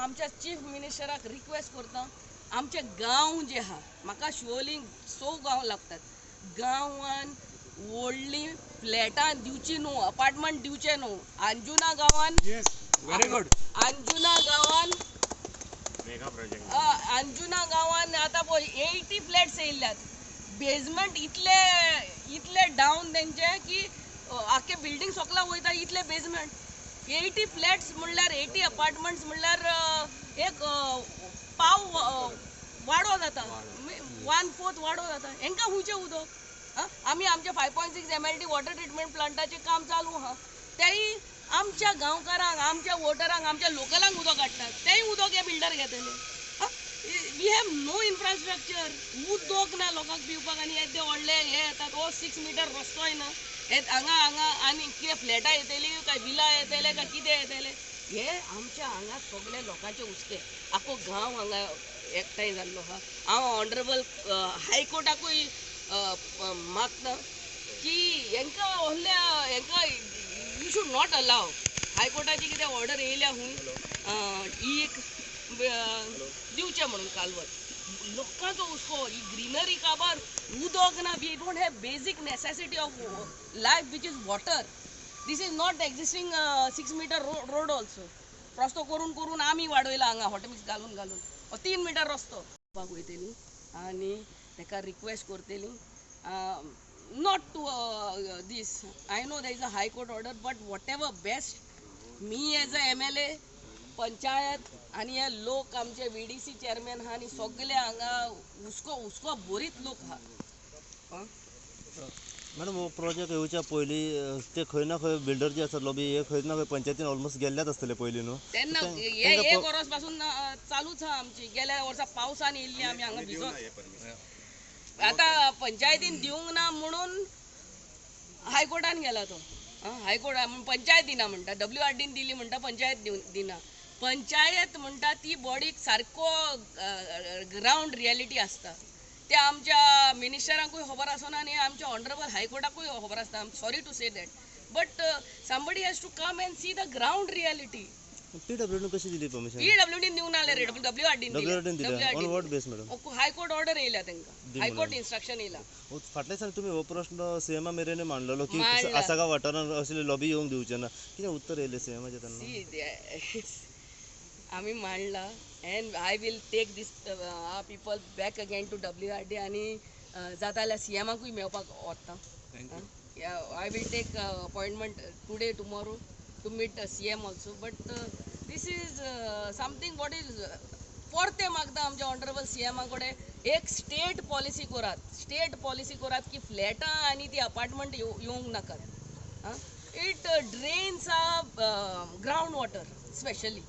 आमच्या chief मिनिस्टराक request करता, आमचे गांव जे आहा, म्हाका शिवोली 100 गांव लागतात, गांवान व्हडली फ्लॅटां दिवची न्हू, अपार्टमेंट दिवचे न्हू. अंजुना गांवान, व्हेरी गुड, अंजुना गांवान, अंजुना गांवान आतां पळय 80 फ्लॅट्स येयल्यात. बेजमेंट इतले इतले डावन तेंचे की आख्खे बिल्डींग सोकला वयता इतले बेजमेंट. 80 फ्लॅट्स म्हणल्यार 80 अपार्टमेंट्स म्हणल्यार एक पाव वाडो जाता, 1/4 वाडो जाता. हेंकां खुंयचें उदक? आमी आमचे 5.6 MLD water treatment प्लांटाचें काम चालू आहा, तेय आमच्या गांवकारांक, आमच्या वोटरांक, आमच्या लोकलांक उदक हाडटात, तेय उदक हे बिल्डर घेतले. We have no infrastructure, उदक ना लोकांक पिवपाक आनी येदे व्हडले हे येतात. हो 6 मिटर रस्तोय ना हे हांगा हांगा, आनी कितें फ्लॅटां येतली काय विला येतले काय कितें येतले, हे आमच्या हांगा सगळे लोकांचे हुस्के. आखो गांव हांगा एकठांय जाल्लो आहा. हांव ऑनरेबल हायकोर्टाकूय मागता की हेंकां व्हडल्या हेंकां you should not allow. हायकोर्टाची कितें ऑर्डर येयल्या हूंय ही एक दिवचें म्हणून कालवत. लोकांचो हुस्को, ही ग्रिनरी काबार, उदक ना. We don't have basic necessity of life which is water. This is not the existing 6 metre road also. रस्तो करून करून आमी वाडयला हांगा हॉटमिक्स घालून घालून 3 मिटर रस्तो वयतली आनी ताका रिक्वेस्ट करतली not to this. I know there is a high court order, but whatever best me as a MLA, panchayat आनी हे लोक आमचे VDC chairman आहा आनी सगळे हांगा हुस्को हुस्को भरीत लोक आहा. मॅडम, हो प्रोजेक्ट येवच्या पयलीं ते खंय ना खंय बिल्डर जे आसा लॉबी हे खंय ना खंय पंचायतीन ऑलमोस्ट गेल्ल्याच आसतले पयलीं न्हू तेन्ना. हे एक वर्स पासून चालूच आहा आमची. गेल्या वर्सा पावसान येयल्ली आमी हांगा भिजत. आतां पंचायतीन दिवंक ना म्हणून हायकोर्टान गेला तो. हायकोर्ट पंचायत दिना म्हणटा, WRDन दिली म्हणटा, पंचायत दिना. पंचायत म्हणटा ती बॉडीक सारको ग्रावंड रियलिटी आसता. ते आमच्या मिनिस्टरांकूय खबर आसना आनी आमच्या ऑनरेबल हायकोर्टाकूय खबर आसता. I am sorry to say that, but somebody has to come and see the ground reality. PWD कशी दिली परमिशन? PWD दिवंक ना रे, WRD दिली. On what base madam? High court order येयला तांकां, हायकोर्ट इन्स्ट्रक्शन येयला. फाटल्या दिसांनी तुमी हो प्रश्न सीएमा मेरेन मांडलेलो की आसागांव वाठारांत असले लॉबी येवंक दिवचे ना, कितें उत्तर येयलें सीएमाचें तेन्ना? आमी मांडला and I will take this our people back again to WRD आनी जाता जाल्यार सीएमाकूय मेळपाक वता. I will take appointment today tomorrow to meet CM also. But this is something what is परते मागता आमच्या ऑनरेबल सीएमा कडेन एक स्टेट पॉलिसी करात, स्टेट पॉलिसी करात की फ्लॅटां आनी ती अपार्टमेंट येवंक नाकात. It drains a ground water specially.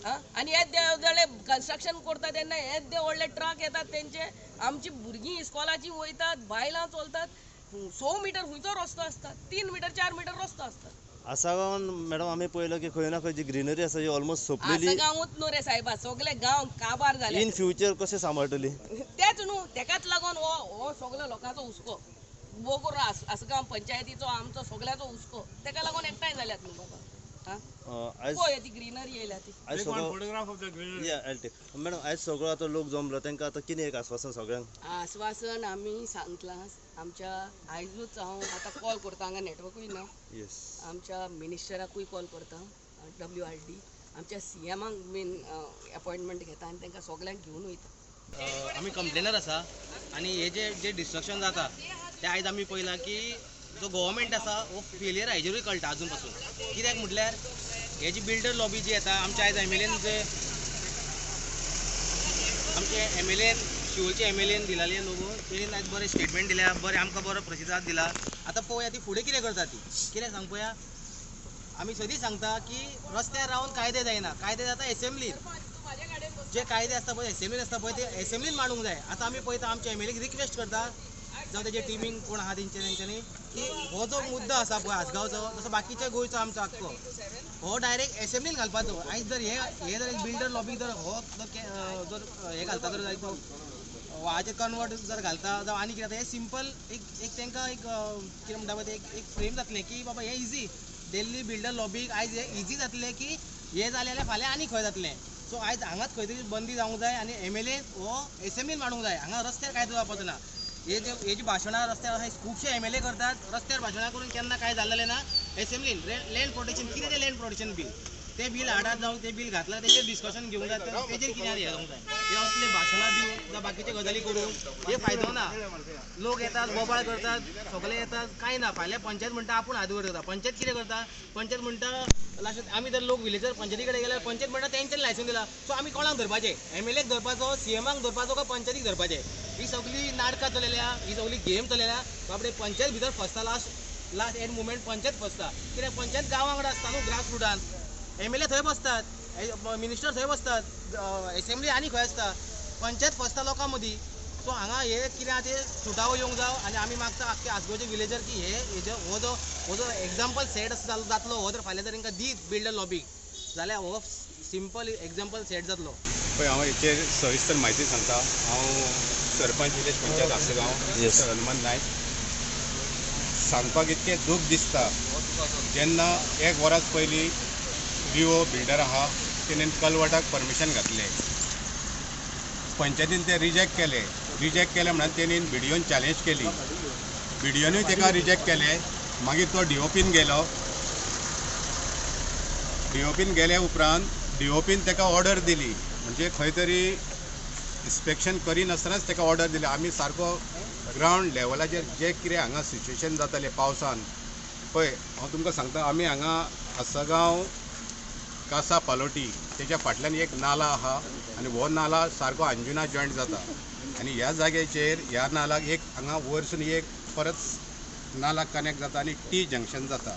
आनी येदे व्हडले कन्स्ट्रक्शन करता तेन्ना येदे व्हडले ट्रक येतात तेंचे, आमची भुरगीं इस्कॉलाची वयतात, बायलां चलतात, 100 मिटर खंयचो रस्तो आसता, 3 मिटर 4 मिटर रस्तो आसता. आसागांवान मॅडम आमी पळयलो की खंय ना खंय जी ग्रिनरी आसा ही ऑलमोस्ट सोंपलेली. आसागांवूच न्हू रे सायबा, सगळे गांव काबार जाले. इन फ्युचर कशें सांबाळटली तेच न्हू, तेकाच लागून हो हो सगळो लोकांचो हुस्को वो करून आसगांव पंचायतीचो आमचो सगळ्याचो हुस्को, तेका लागून एकठांय जाल्यात न्हू बाबा. मॅडम, आयज सगळो आतां लोक जमलो तांकां आतां कितें एक आस्वासन सगळ्यांक? आस्वासन आमी सांगलां आमच्या, आयजूच हांव आतां कॉल करता, हांगा नेटवर्कूय ना, आमच्या मिनिस्टराकूय कॉल करता, WRD, आमच्या सीएमाक मेन अपॉयंटमेंट घेता आनी तांकां सगळ्यांक घेवन वयता. आमी कंप्लेनर आसा आनी हे जे जे डिस्ट्रक्शन जाता ते आयज आमी पळयलां की जो गव्हर्मेंट आसा हो फेलियर हाजेरूय कळटा आजून पासून. कित्याक म्हटल्यार हे जी बिल्डर लॉबी जी येता, आमच्या आयज एमएलएन जे आमचे एमएलएन शिवोलचे एमएलएन दिलाले लोगो तेणेन आयज बरें स्टेटमेंट दिल्या, बरें आमकां बरो प्रतिसाद दिला. आतां पळोवया ती फुडें कितें करता ती. कितें सांग पळोवया, आमी सदीं सांगता की रस्त्यार रावन कायदे जायना, कायदे जाता एसेंब्लीन. जे कायदे आसता पळय एसेंब्लीन आसता पळय ते एसेंब्लीन मांडूंक जाय. आतां आमी पळयता आमच्या एमएलएक रिक्वेस्ट करता जावं तेजे टिमींक कोण आहा तेंचे तेंच्यांनी की हो जो मुद्दो आसा पळय आसगांवचो, तसो बाकीच्या गोंयचो आमचो आख्खो हो डायरेक्ट एसेंब्लीन घालपाचो. आयज जर हे जर बिल्डर लॉबी जर हो जर हे घालता जर जायत वाचे कन्वर्ट जर घालता जावं आनी कितें जाता, हें सिंपल एक एक तांकां एक कितें म्हणटा पळय ते एक फ्रेम जातलें की बाबा हें इजी दिल्ली बिल्डर लॉबीक आयज हें इजी जातलें की हें जालें जाल्यार फाल्यां आनी खंय जातलें. सो आयज हांगाच खंय तरी बंदी जावंक जाय आनी एम एल ए हो एसेंब्लीन मांडूंक जाय. हांगा रस्त्यार कांय जावपाचो ना. हे जी भाशणां रस्त्यार आसा, खुबशे एम एल ए करतात रस्त्यार भाशणां करून, केन्ना कांय जाल्लें ना. एसेंब्लीन लँड प्रोटेक्शन कितें तें लँड प्रोटेक्शन बील, तें बील हाडात, जावं तें बील घातलां तेजेर डिस्कशन घेवंक जाय, तेजेर कितें हें जावंक जाय. हे असले भाशणां दिवन जावं बाकीच्यो गजाली करून हे फायदो ना. लोक येतात, बोबाळ करतात, सगळे येतात, कांय ना. फाल्यां पंचायत म्हणटा आपूण हात वयर करता. पंचायत कितें करता? पंचायत म्हणटा लास्ट आमी जर लोक विलेजर पंचायती कडेन गेल्यार पंचायत म्हणटा तेंच्यानी लायसन्स दिला. सो आमी कोणाक धरपाचें? एम एल एक धरपाचो, सी एमाक धरपाचो काय पंचायतीक धरपाचें? ही सगळी नाटकां चलयल्या, ही सगळी गेम चलयल्या. बाबडे पंचायत भितर फसता. Last last end moment panchayat फसता. कित्याक पंचायत गांवा वांगडा आसता न्हू. ग्रास रुटान एम एल ए थंय बसतात, मिनिस्टर थंय बसतात, एसेंब्ली आनी खंय आसता. पंचायत फसता लोकां मदीं. सो हांगा हे कितें आहा ते सुटावो येवंक जाव आनी आमी मागता आख्खे आसगांवचे विलेजर की हे हेजे हो जो एग्जाम्पल सेट जातलो, हो जर फाल्यां जर तांकां दीत बिल्डर लॉबीक जाल्यार हो सिंपल एग्जाम्पल सेट जातलो. पळय, हांव हेचेर सविस्तर म्हायती सांगता. हांव सरपंच, विलेज पंचायत आसगांव, मिस्टर हनुमंत नायक. सांगपाक इतकें दूख दिसता, जेन्ना एक वरांच पयलीं रिओ बिल्डर आहा तेणेन कलवटाक परमिशन घातलें, पंचायतीन ते रिजेक्ट केले. रिजेक्ट केले म्हणून तेणीन बिडिओन चॅलेंज केली. बिडिओनूय ताका रिजेक्ट केले. मागीर तो डिओपीन गेलो. डिओपीन गेल्या उपरांत डिओपीन ताका ऑर्डर दिली, म्हणजे खंय तरी इन्स्पेक्शन करिनासतनाच ताका ऑर्डर दिली. आमी सारको ग्रावंड लेवलाचेर जे कितें हांगा सिच्युएशन जातालें पावसान, पळय हांव तुमकां सांगता, आमी हांगा आसगांव कासा पालोटी तेच्या फाटल्यान एक नाला आहा आनी हो नाला सारको अंजुना जॉयंट जाता आनी ह्या जाग्याचेर ह्या नालाक एक हांगा वयरसून एक परत नाला कनेक्ट जाता आनी टी जंक्शन जाता.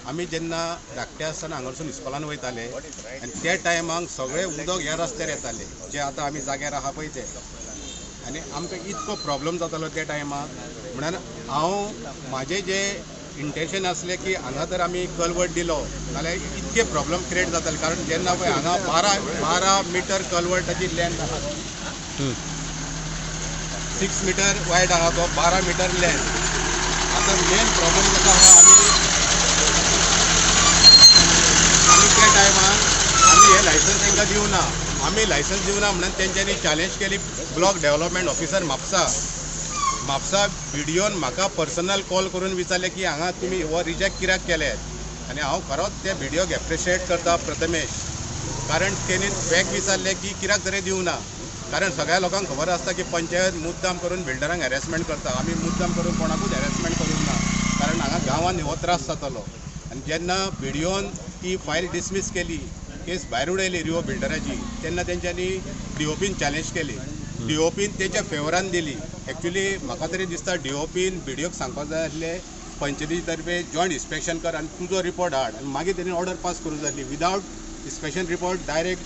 आमी जेन्ना धाकटे आसतना हांगासून इस्कॉलान वयताले आनी त्या टायमाक सगळें उदक ह्या रस्त्यार येतालें, जे आतां आमी जाग्यार आहा पळय ते, आनी आमकां इतको प्रॉब्लम जातालो त्या टायमाक. म्हणून हांव म्हाजें जें इंटेंशन आसलें की हांगा जर आमी कलवट दिलो जाल्यार इतके प्रॉब्लम क्रिएट जाताले, कारण जेन्ना पळय हांगा 12 12 मिटर कलवटाची लेंथ आहा, 6 मिटर वायड आहा तो, 12 मिटर लेंथ. आतां मेन प्रॉब्लम कसो आहा, आमी त्या टायमार आमी हे लायसन्स तांकां दिवना. आमी लायसन्स दिवना म्हणून तेंच्यांनी चॅलेंज केली block development officer Mapusa. Mapusa बिडिओन म्हाका पर्सनल कॉल करून विचारलें की हांगा तुमी हो रिजेक्ट कित्याक केले? आनी हांव खरोच त्या बिडिओक एप्रिशिएट करता, प्रथमेश, कारण तेणी फॅक्ट विचारलें की कित्याक तरी दिवना. कारण सगळ्या लोकांक खबर आसता की पंचायत मुद्दाम करून बिल्डरांक हॅरेसमेंट करता. आमी मुद्दाम करून कोणाकूच हॅरेसमेंट करूंक ना, कारण हांगा गांवांत हो त्रास जातालो. आनी जेन्ना बिडिओन ती फायल डिसमीस केली, केस भायर उडयली रिओ बिल्डराची, तेन्ना तेंच्यांनी डिओपीन चॅलेंज केली. डिओपीन तेच्या फेवरान दिली. एक्चुली म्हाका तरी दिसता डिओपीन बिडिओक सांगपाक जाय आसलें, पंचायती तर्फे जॉयंट इन्स्पेक्शन कर आनी तुजो रिपोर्ट हाड आनी मागीर तेणी ऑर्डर पास करूंक जाय आसली. विदावट इन्स्पेक्शन रिपोर्ट डायरेक्ट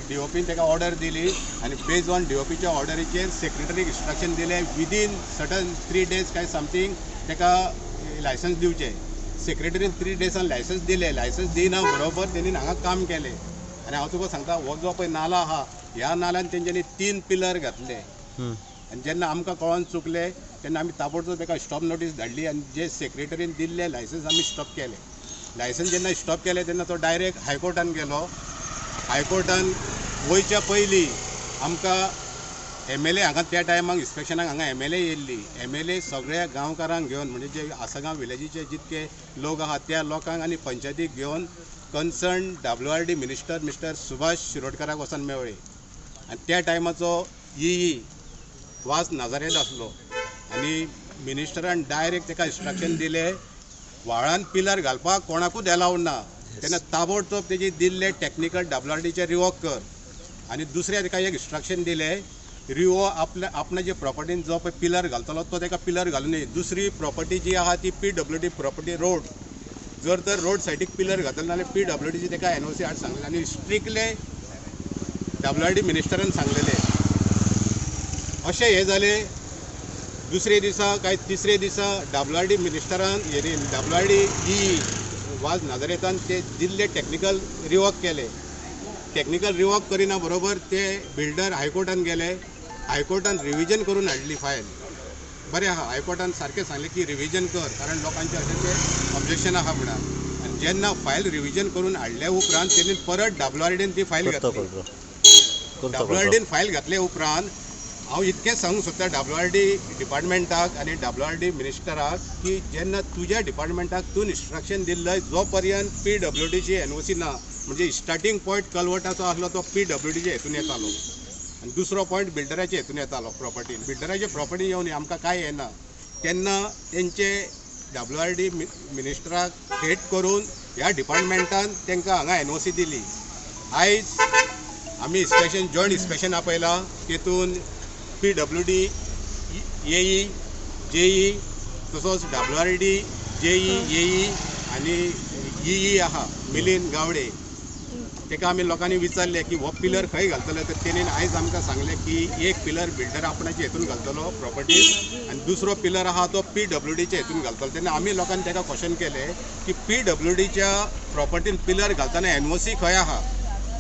डिओपीन ताका ऑर्डर दिली आनी बेज ऑन डिओपीच्या ऑर्डरीचेर सेक्रेटरीक इन्स्ट्रक्शन दिले, विदीन सर्टन 3 डेज काय समथींग ताका लायसन्स दिवचें. सेक्रेटरीन 3 डेजान लायसन्स दिलें. लायसन्स दिना बरोबर तेणी हांगा काम केलें. आनी हांव तुका सांगता, हो जो पळय नाला आहा, ह्या नाल्यान तेंच्यांनी तीन पिलर घातले आनी जेन्ना आमकां कळोन चुकलें तेन्ना आमी ताबडतोब ताका स्टॉप नोटीस धाडली आनी जे सेक्रेटरीन दिल्ले लायसन्स आमी स्टॉप केले. लायसन्स जेन्ना स्टॉप केलें तेन्ना तो डायरेक्ट हायकोर्टान गेलो. हायकोर्टान वयच्या पयलीं आमकां एम एल ए हांगा त्या टायमाक इन्स्पेक्शनाक हांगा एम एल ए येयल्ली. एम एल ए सगळ्या गांवकारांक घेवन, म्हणजे जे आसगांव विलेजीचे जितके लोक आहा त्या लोकांक आनी पंचायतीक घेवन concern W R D minister mister Subhash शिरोडकराक वचोन मेळ्ळे आनी त्या टायमाचो ई ई वास नाजारेत आसलो आनी मिनिस्टरान डायरेक्ट ताका इन्स्ट्रक्शन दिले, व्हाळान पिलर घालपाक कोणाकूच एलावड ना, तेन्ना ताबडतोब तेजी दिल्ले टॅक्निकल डब्ल्यू आर डीचे रिवॉक कर. आनी दुसरें ताका एक इन्स्ट्रक्शन दिलें, रिओ आपल्या आपणाचे प्रॉपर्टीन जो पळय पिलर घालतलो तो ताका पिलर घालूं न्ही. दुसरी प्रॉपर्टी जी आहा ती P W D property, road जर तर रोड सायडीक पिलर घातलो जाल्यार पी डब्ल्यू डीची ताका एन ओ सी हाड सांगलें आनी स्ट्रिक्टली डब्ल्यू आर डी मिनिस्टरान सांगलेलें. अशें हें जालें. दुसरे दिसा काय तिसरे दिसा डब्ल्यू आर डी मिनिस्टरान, W R D E Vaz नाजरेतान ते दिल्ले टॅक्निकल रिवॉक केले. टॅक्निकल रिवॉक करिना बरोबर ते बिल्डर हायकोर्टान गेले. हायकोर्टान रिविजन करून हाडली फायल. बरें आहा, हायकोर्टान सारकें सांगलें की रिविजन कर, कारण लोकांचें अशें तें ऑब्जेक्शन आहा म्हणून. आनी जेन्ना फायल रिविजन करून हाडल्या उपरांत तेणी परत डब्ल्यू आर डीन ती फायल घातली. डब्ल्यू आर डीन फायल घातले उपरांत हांव इतकें सांगूंक सोदता डब्ल्यू आर डी डिपार्टमेंटाक आनी डब्ल्यू आर डी मिनिस्टराक की जेन्ना तुज्या डिपार्टमेंटाक तूं इन्स्ट्रक्शन दिल्लय जो पर्यंत पी डब्ल्यू डीची एनओसी ना, म्हणजे स्टार्टींग पॉयंट कलवटाचो आसलो तो पी डब्ल्यू डीच्या हेतून येतालो आनी दुसरो पॉयंट बिल्डराच्या हेतून येतालो. प्रॉपर्टी बिल्डराचे प्रॉपर्टी येवन आमकां कांय येना. तेन्ना तेंचे डब्ल्यू आर डी मिनिस्टराक थेट करून ह्या डिपार्टमेंटान तांकां हांगा एनओसी दिली. आयज आमी इन्स्पेक्शन, जॉयंट इन्स्पेक्शन आपयलां, तेतून P W D AE JE तसोच W R D JE AE आनी ई आहा मिलिंद गावडे. ताका आमी लोकांनी विचारलें की हो पिलर खंय घालतले, तर तेणेन आयज आमकां सांगलें की एक पिलर बिल्डर आपणाचे हेतून घालतलो प्रॉपर्टी आनी दुसरो पिलर आहा तो पी डब्ल्यू डीच्या हेतून घालतलो. तेन्ना आमी लोकांनी ताका क्वेश्चन केलें की पी डब्ल्यू डीच्या प्रॉपर्टीन पिलर घालतना एनओसी खंय आहा,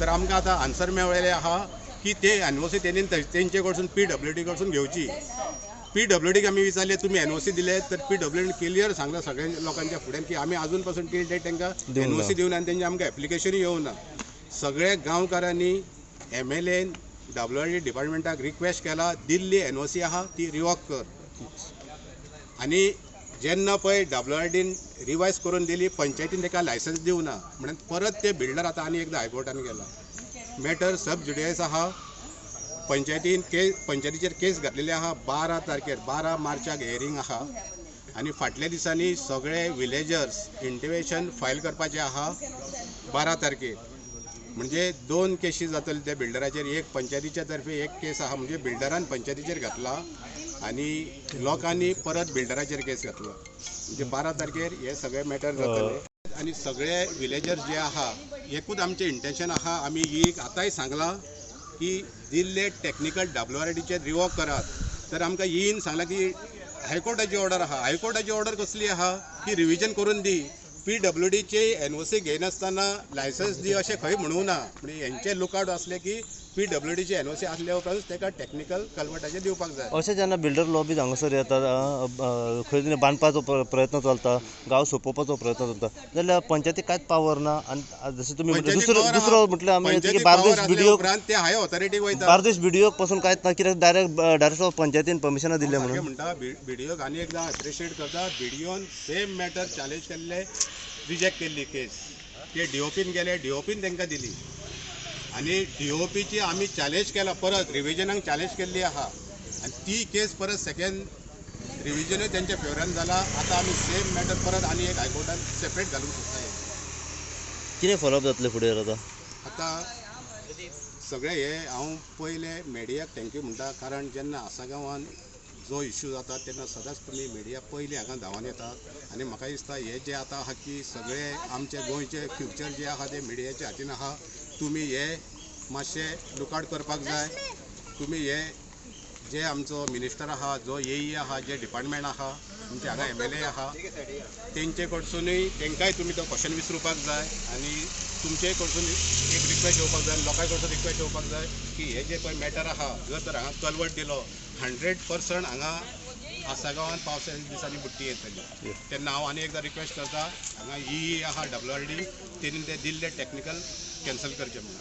तर आमकां आतां आन्सर मेळ्ळेलें आहा की ते एनओसी तेणेन तेंचे कडसून पी डब्ल्यू डी कडसून घेवची. पी डब्ल्यू डीक आमी विचारलें तुमी एनओसी दिले, तर पी डब्ल्यू डीन क्लियर सांगलां सगळ्या लोकांच्या फुड्यान की आमी आजून पासून टील डेट तांकां एनओसी दिवना आनी तेंचे आमकां एप्लिकेशनूय येवना. सगळे गांवकारांनी M L N W R D डिपार्टमेंटाक रिक्वेस्ट केला दिल्ली एनओसी आहा ती रिवॉक कर. आनी जेन्ना पळय डब्ल्यू आर डीन रिवायज करून दिली, पंचायतीन ताका लायसन्स दिवना म्हणून परत ते बिल्डर आतां आनी एकदां हायकोर्टान गेला. मॅटर सब जुडियस आहा. पंचायतीन केस, पंचायतीचेर केस घातलेली आहा. 12 तारखेर 12 मार्चाक हियरींग आहा आनी फाटल्या दिसांनी सगळे विलेजर्स इंटिमेशन फायल करपाचें आहा 12 तारखेर. म्हणजे 2 केशी जातले त्या बिल्डराचेर, एक पंचायतीच्या तर्फे एक केस आहा, म्हणजे बिल्डरान पंचायतीचेर घातला आनी लोकांनी परत बिल्डराचेर केस घातला. म्हणजे 12 तारखेर हे सगळे मॅटर जातले आनी सगळे विलेजर्स जे आहा एकूच आमचें इंटेन्शन आहा. आमी एक आतांय सांगलां की दिल्ले टॅक्निकल डब्ल्यू आर डीचेर रिवॉक करात, तर आमकां येन सांगलां की हायकोर्टाची ऑर्डर आहा. हायकोर्टाची ऑर्डर कसली आहा की रिविजन करून दी, पी डब्ल्यू डीचे एनओसी घेयनासतना लायसन्स दी अशें खंय म्हणूं ना. म्हणजे हेंचे लुकआवट आसले की पी डब्ल्यू डीची एनओसी आसल्या उपरांतूच ताका टॅक्निकल कलवटाचें दिवपाक जाय. अशें जेन्ना बिल्डर लॉबीज हांगासर येतात, खंय तरी बांदपाचो प्रयत्न चलता, गांव सोंपोवपाचो प्रयत्न चलता, जाल्यार पंचायती कांयच पावर ना. आनी जशें तुमी दुसरो म्हटल्यार आमी बार्देश बीडीओ उपरांत ते हाय ऑथॉरिटीक वयता. बार्देश बीडीओक पासून कांयच ना, कित्याक डायरेक्ट पंचायतीन परमिशनां दिल्लें म्हणून म्हणटा. बीडीओक आनी एकदां एप्रिशिएट करता, बीडीओन सेम मॅटर चॅलेंज केल्ले, रिजेक्ट केल्ली केस. ते डीओपीन गेले, डीओपीन तांकां दिली आनी डीओपीची आमी चॅलेंज केला, परत रिविजनाक चॅलेंज केल्ली आहा आनी ती केस परत सेकंड रिविजनूय तेंच्या फेवरान जाला. आतां आमी सेम मॅटर परत आनी एक हायकोर्टान सेपरेट घालूंक सोदता. कितें फॉलोअप जातलें फुडें आतां? आतां सगळें हें हांव पयलें मिडियाक thank you म्हणटा, कारण जेन्ना आसागांवान जो इश्यू जाता तेन्ना सदांच तुमी मिडिया पयलीं हांगा धांवन येतात आनी म्हाका दिसता हे जे आतां आहा की सगळे आमचे गोंयचे फ्युचर जे आहा ते मिडियाच्या हातीन आहा. तुमी हे मातशें लुकआवट करपाक जाय. तुमी हे जे आमचो मिनिस्टर आहा, जो एई आहा, जे डिपार्टमेंट आहा, तुमचे हांगा एमएलए आहा, तेंचे कडसुनूय तेंकांय तुमी तो क्वेश्चन विसरुपाक जाय आनी तुमचे कडसून एक रिक्वेस्ट येवपाक जाय, लोकां कडसून रिक्वेस्ट येवपाक जाय की हे जे पळय मॅटर आहा, जर तर हांगा कलवट दिलो 100% हांगा आसागांवान पावसाच्या दिसांनी बुडटी येतली. तेन्ना हांव आनी एकदां रिक्वेस्ट करता, हांगा ई आहा डब्ल्यू आर डी तेणी ते दिल्ले टॅक्निकल कॅन्सल करचें म्हणून.